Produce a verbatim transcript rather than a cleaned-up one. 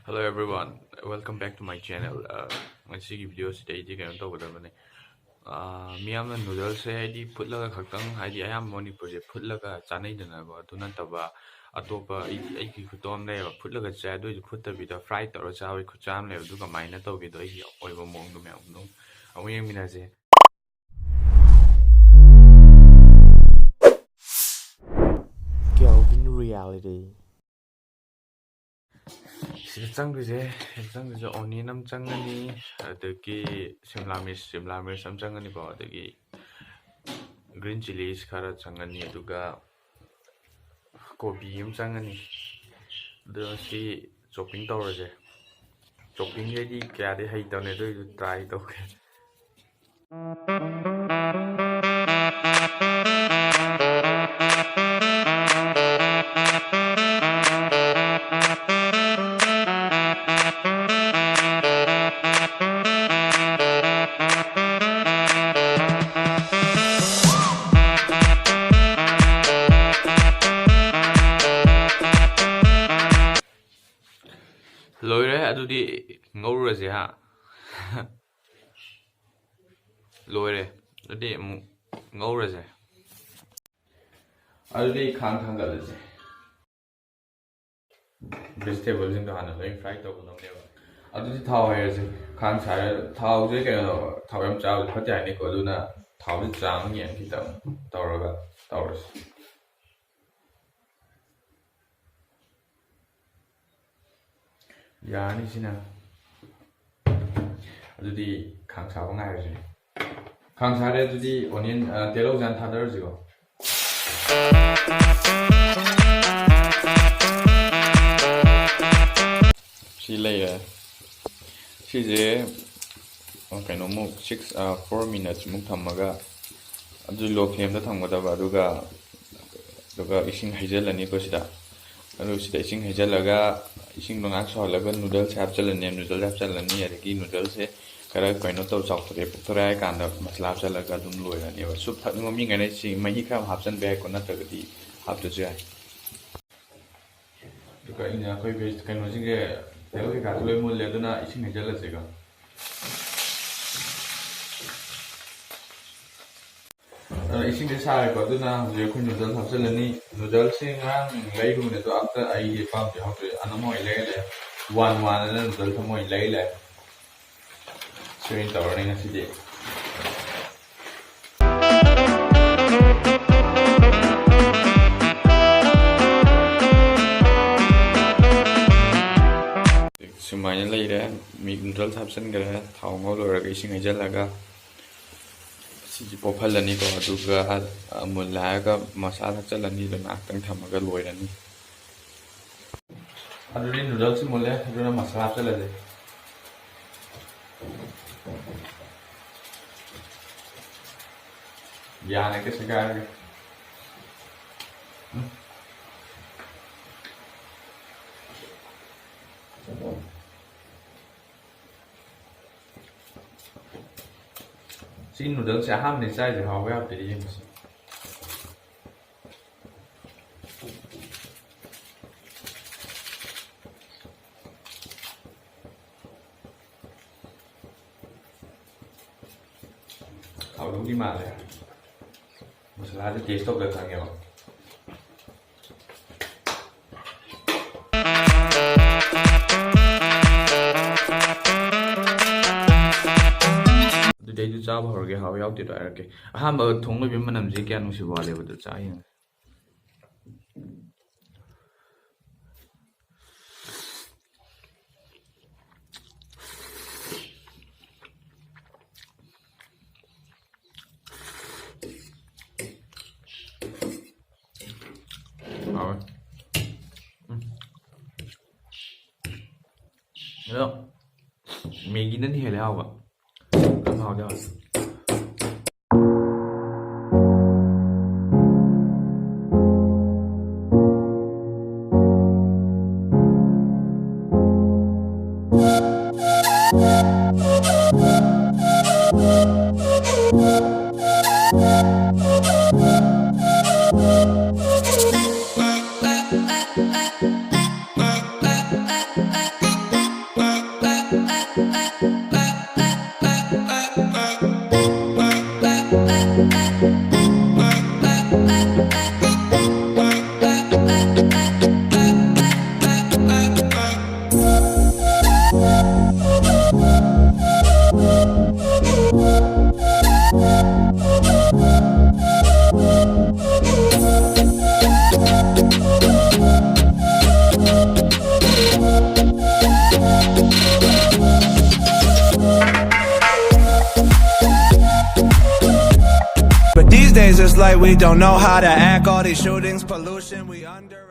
Hello everyone, welcome back to my channel. Uh, ꯉꯁꯤꯒꯤ ꯚꯤꯗꯤꯑꯣꯁꯤꯗ ꯑꯩꯗꯤ ꯀꯩꯅꯣ ꯇꯧꯒꯗꯕꯅꯦ꯫ Uh, ꯃꯤꯌꯥꯝꯅ ꯅꯨꯗꯜꯁꯦ ꯍꯥꯏꯗꯤ ꯐꯨꯠꯂꯒ ꯈꯛꯇꯪ, ꯍꯥꯏꯗꯤ ꯑꯌꯥꯝꯕ ꯃꯅꯤꯄꯨꯔꯁꯦ ꯐꯨꯠꯂꯒ ꯆꯥꯅꯩꯗꯅꯀꯣ꯫ ꯑꯗꯨ ꯅꯠꯇꯕ ꯑꯇꯣꯞꯄ ꯑꯩ, ꯑꯩꯒꯤ ꯈꯨꯇꯣ ꯑꯃ ꯂꯩꯌꯦꯕ, ꯐꯨꯠꯂꯒ ꯆꯥꯏ, ꯑꯗꯨ ꯑꯣꯏꯁꯨ ꯐꯨꯠꯇꯕꯤꯗ ꯐ꯭ꯔꯥꯏ ꯇꯧꯔꯒ ꯆꯥꯕꯒꯤ ꯈꯨꯠꯆꯥ ꯑꯃ ꯂꯩꯌꯦꯕ꯫ ꯑꯗꯨ ꯀꯃꯥꯏꯅ ꯇꯧꯒꯦꯗꯣ ꯑꯩꯒꯤ ꯑꯣꯏꯕ ꯃꯑꯣꯡꯗꯣ ꯃꯌꯥꯝ ꯑꯗꯨꯝ ꯑꯃꯨꯛ ꯌꯦꯡꯃꯤꯟꯅꯁꯦ꯫ Kelvin Reality. ꯁꯤꯗ ꯆꯪꯗꯣꯏꯁꯦ, ꯁꯤꯗ ꯆꯪꯗꯣꯏꯁꯦ ꯑꯣꯅꯤꯌꯟ ꯑꯃ ꯆꯪꯒꯅꯤ, ꯑꯗꯒꯤ ꯁꯤꯝꯂꯥ ꯃꯤꯔꯆ, ꯁꯤꯝꯂꯥ ꯃꯤꯔꯆ ꯑꯃ ꯆꯪꯒꯅꯤꯀꯣ, ꯑꯗꯒꯤ ꯒ꯭ꯔꯤꯟ ꯆꯤꯂꯤꯁ ꯈꯔ ꯆꯪꯒꯅꯤ, ꯑꯗꯨꯒ ꯀꯣꯕꯤ ꯑꯃ ꯆꯪꯒꯅꯤ꯫ ꯑꯗꯣ ꯁꯤ ꯆꯣꯞꯄꯤꯡ ꯇꯧꯔꯁꯦ꯫ ꯆꯣꯞꯄꯤꯡꯁꯦ ꯑꯩꯗꯤ ꯀꯌꯥꯗꯤ ꯍꯩꯇꯕꯅꯦ, ꯑꯗꯨ ꯑꯣꯏꯁꯨ ꯇ꯭ꯔꯥꯏ ꯇꯧꯒꯦ꯫ ꯂꯣꯏꯔꯦ, ꯑꯗꯨꯗꯤ ꯉꯧꯔꯁꯦ ꯍꯥ꯫ ꯂꯣꯏꯔꯦ, ꯑꯗꯨꯗꯤ ꯑꯃꯨꯛ ꯉꯧꯔꯁꯦ꯫ ꯑꯗꯨꯗꯤ ꯈꯥꯡ ꯊꯥꯡꯒꯠꯂꯁꯦ꯫ ꯚꯦꯖꯤꯇꯦꯕꯜꯁꯤꯡꯗꯣ ꯍꯥꯟꯅ ꯂꯣꯏ ꯐ꯭ꯔꯥꯏ ꯇꯧꯒꯗꯕꯅꯦꯕ꯫ ꯑꯗꯨꯗꯤ ꯊꯥꯎ ꯍꯩꯔꯁꯦ꯫ ꯈꯥꯡ ꯁꯥꯔ ꯊꯥꯎꯁꯦ ꯀꯩꯅꯣ ꯇꯧꯕ, ꯊꯥꯎ ꯌꯥꯝ ꯆꯥꯕꯁꯦ ꯐꯠꯇꯦ ꯍꯥꯏꯅꯤꯀꯣ, ꯑꯗꯨꯅ ꯊꯥꯎꯁꯦ ꯆꯥꯡ ꯑꯃ ꯌꯦꯡꯉ ꯈꯤꯇꯪ ꯇꯧꯔꯒ ꯇꯧꯔꯁꯦ꯫ ꯌꯥꯔꯅꯤ ꯁꯤꯅ꯫ ꯑꯗꯨꯗꯤ ꯈꯥꯡ ꯁꯥꯕ ꯉꯥꯏꯔꯁꯦ꯫ ꯈꯥꯡ ꯁꯥꯔꯦ, ꯑꯗꯨꯗꯤ ꯑꯣꯅꯤꯌꯟ, ꯑ, ꯇꯤꯜꯍꯧꯁꯦ ꯍꯥꯟꯅ ꯊꯥꯗꯔꯁꯤꯀꯣ꯫ ꯁꯤ ꯂꯩꯔꯦ꯫ ꯁꯤꯁꯦ, ꯑ, ꯀꯩꯅꯣꯃꯨꯛ six, ꯑ, four minutes ꯃꯨꯛ ꯊꯝꯃꯒ, ꯑꯗꯨ low flame ꯗ ꯊꯝꯒꯗꯕ, ꯑꯗꯨꯒ, ꯑꯗꯨꯒ ꯏꯁꯤꯡ ꯍꯩꯖꯤꯜꯂꯅꯤꯀꯣ ꯁꯤꯗ꯫ ꯑꯗꯨ ꯁꯤꯗ ꯏꯁꯤꯡ ꯍꯩꯖꯤꯜꯂꯒ, ꯏꯁꯤꯡꯗꯣ ꯉꯥꯏꯍꯥꯛ ꯁꯧꯍꯜꯂꯒ noodles ꯁꯦ ꯍꯥꯞꯆꯤꯜꯂꯅꯤ꯫ Noodles ꯍꯥꯞꯆꯤꯜꯂꯅꯤ, ꯑꯗꯒꯤ noodles ꯁꯦ ꯈꯔ ꯀꯩꯅꯣ ꯇꯧ, ꯆꯥꯎꯊꯣꯔꯛꯑꯦ, ꯄꯣꯛꯊꯣꯔꯛꯑꯦ ꯍꯥꯏ ꯀꯥꯟꯗ ꯃꯁꯂꯥ ꯍꯥꯞꯆꯤꯜꯂꯒ ꯑꯗꯨꯝ ꯂꯣꯏꯔꯅꯦꯕ꯫ Soup ꯊꯛꯅꯤꯡꯕ ꯃꯤꯉꯩꯅ ꯁꯤ ꯃꯍꯤ ꯈꯔ ꯍꯥꯞꯆꯤꯟꯕ ꯌꯥꯏꯀꯣ, ꯅꯠꯇ꯭ꯔꯒꯗꯤ ꯍꯥꯞꯇ꯭ꯔꯁꯨ ꯌꯥꯏ꯫ ꯑꯗꯨꯒ ꯑꯩꯅ ꯑꯩꯈꯣꯏ veg ꯀꯩꯅꯣꯁꯤꯡꯁꯦ, ꯇꯦꯜ ꯀꯩꯀꯥꯁꯨ ꯂꯣꯏ ꯃꯨꯜꯂꯦ, ꯑꯗꯨꯅ ꯏꯁꯤꯡ ꯍꯩꯖꯤꯜꯂꯁꯦꯀꯣ꯫ ꯑꯗꯣ ꯏꯁꯤꯡꯁꯦ ꯁꯥꯔꯦꯀꯣ, ꯑꯗꯨꯅ ꯍꯧꯖꯤꯛ ꯑꯩꯈꯣꯏ ꯅꯨꯗꯜ ꯍꯥꯞꯆꯤꯜꯂꯅꯤ꯫ ꯅꯨꯗꯜꯁꯦ ꯉꯔꯥꯡ ꯂꯩꯔꯨꯕꯅꯦ, ꯑꯗꯣ ꯑꯝꯇ ꯑꯩꯒꯤ ꯄꯥꯝꯗꯤ ꯍꯥꯎꯇ꯭ꯔꯦ, ꯑꯅꯝꯕ ꯑꯣꯏꯅ ꯂꯩꯔ ꯂꯩꯔꯦ꯫ ꯋꯥꯟ ꯋꯥꯟ ꯑꯅ ꯅꯨꯗꯜꯁ ꯑꯃ ꯑꯣꯏꯅ ꯂꯩꯔ ꯂꯩꯔꯦ꯫ ꯁꯤ ꯑꯣꯏꯅ ꯇꯧꯔꯅꯤ ꯉꯁꯤꯗꯤ꯫ ꯁꯨꯃꯥꯏꯅ ꯂꯩꯔꯦ꯫ ꯃꯤꯛ ꯅꯨꯗꯜꯁ ꯍꯥꯞꯆꯤꯟꯈ꯭ꯔꯦ꯫ ꯊꯥꯎ ꯉꯧ ꯂꯣꯏꯔꯒ ꯏꯁꯤꯡ ꯍꯩꯖꯤꯜꯂꯒ ꯁꯤꯁꯦ ꯄꯣꯞꯍꯜꯂꯅꯤꯀꯣ꯫ ꯑꯗꯨꯒ ꯑꯃꯨꯜ ꯍꯥꯏꯔꯒ ꯃꯁꯥꯂꯥ ꯍꯥꯞꯆꯤꯜꯂꯅꯤ꯫ ꯑꯗꯨ ꯉꯥꯏꯍꯥꯛꯇꯪ ꯊꯝꯃꯒ ꯂꯣꯏꯔꯅꯤ꯫ ꯑꯗꯨꯗꯤ ꯅꯨꯗꯜꯁꯁꯤ ꯃꯨꯜꯂꯦ, ꯑꯗꯨꯅ ꯃꯁꯥꯂꯥ ꯍꯥꯞꯆꯤꯜꯂꯁꯦ꯫ ꯌꯥꯅ ꯍꯦꯛꯇ ꯁꯦꯒꯥꯏꯔꯒꯦ꯫ ꯎꯝ꯫ ꯁꯤ ꯅꯨꯗꯜꯁꯦ ꯑꯍꯥꯟꯕꯅꯦ ꯆꯥꯏꯁꯦ, ꯍꯥꯎꯕ ꯌꯥꯝ ꯄꯤꯔꯛꯑꯦ ꯃꯁꯤ꯫ ꯍꯥꯎꯗꯧꯗꯤ ꯃꯥꯜꯂꯦ꯫ ꯃꯁꯥꯂꯥꯁꯦ ꯇꯦꯁ ꯇꯧꯗ ꯈꯪꯉꯦꯕ꯫ ꯑꯗꯨꯗꯤ ꯑꯩꯁꯨ ꯆꯥꯕ ꯍꯧꯔꯒꯦ꯫ ꯍꯥꯎ ꯌꯥꯎꯗꯦꯗꯣ ꯍꯥꯏꯔꯛꯀꯦ꯫ ꯑꯍꯥꯟꯕ ꯊꯣꯡ ꯂꯣꯏꯕꯒꯤ ꯃꯅꯝꯁꯤ ꯀꯌꯥ ꯅꯨꯡꯁꯤꯕ ꯋꯥꯠꯂꯦꯕ꯫ ꯑꯗꯨ ꯆꯥ ꯌꯦꯡꯉꯦ꯫ ꯍꯥꯎꯋꯦ꯫ ꯎꯝ꯫ ꯑꯗꯣ ꯃꯦꯒꯤꯅꯗꯤ ꯍꯦꯜꯂꯦ ꯍꯥꯎꯕ꯫ ꯌꯥꯝ ꯍꯥꯎꯗꯤ ꯍꯥꯎꯋꯦ꯫ We don't know how to act. All these shootings, pollution, we under.